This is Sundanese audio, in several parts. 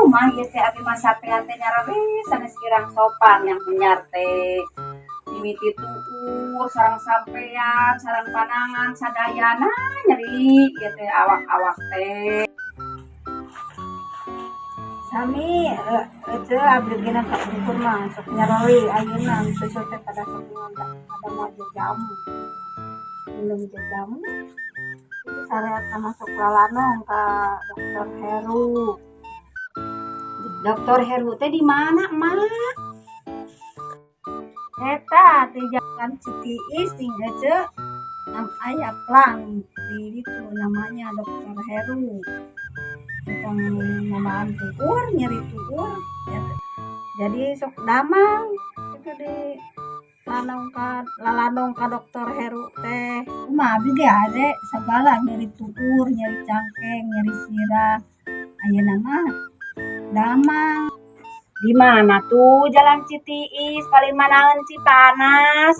Mah ieu teh abi mah sampean teh nyareri sanes kirang sopan yang menyar teh. Mimiti tuur sareng sampean, sareng panangan sadayana nyeri ieu teh awak-awak teh. Sami ece abdi ge na kapungkur mah sok nyareri, ayeuna susu teh pada sok ada mau jamu, minum jamu. Itu syariat masuk lalanong ka Dokter Heru. Dokter Heru teh di mana, Mak? Eta di Jalan Citiis ning ece, nam aya plang di itu namanya Dokter Heru. Tukang namaan tuur, nyeri tuur ya. Jadi sok damang itu di lanong ka lalanong ka Dokter Heru teh. Mah abdi ge ade segala nyeri tuur, nyeri cangkeng, nyeri sirah, ayeuna mah damang. Di mana tuh Jalan Citiis paling manaeun Cipanas?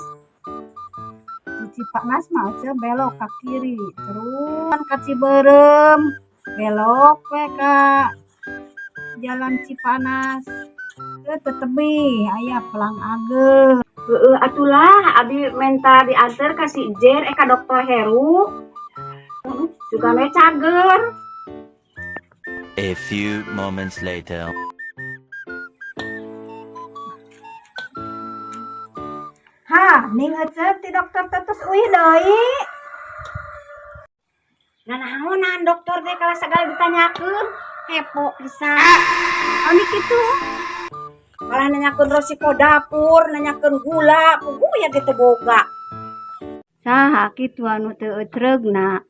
Di Cipanas mah ece belok ke kiri terus ka Cibeureum, belok we ka Jalan Cipanas. Teu tebih aya pelang ageng. Heeh atulah, abi menta diantar ka si Jer ka Dokter Heru. Juga we cager. A few moments later. Ha, ning ece ti dokter teh tos uih deui. Nah, naonan dokter teh kalah sagala ditanyakeun. Kepo pisan. Anu kitu. Malah nanyakeun resiko dapur, nanyakeun gula, puguh ya gitu boga. Saha kitu anu teu ecreugna?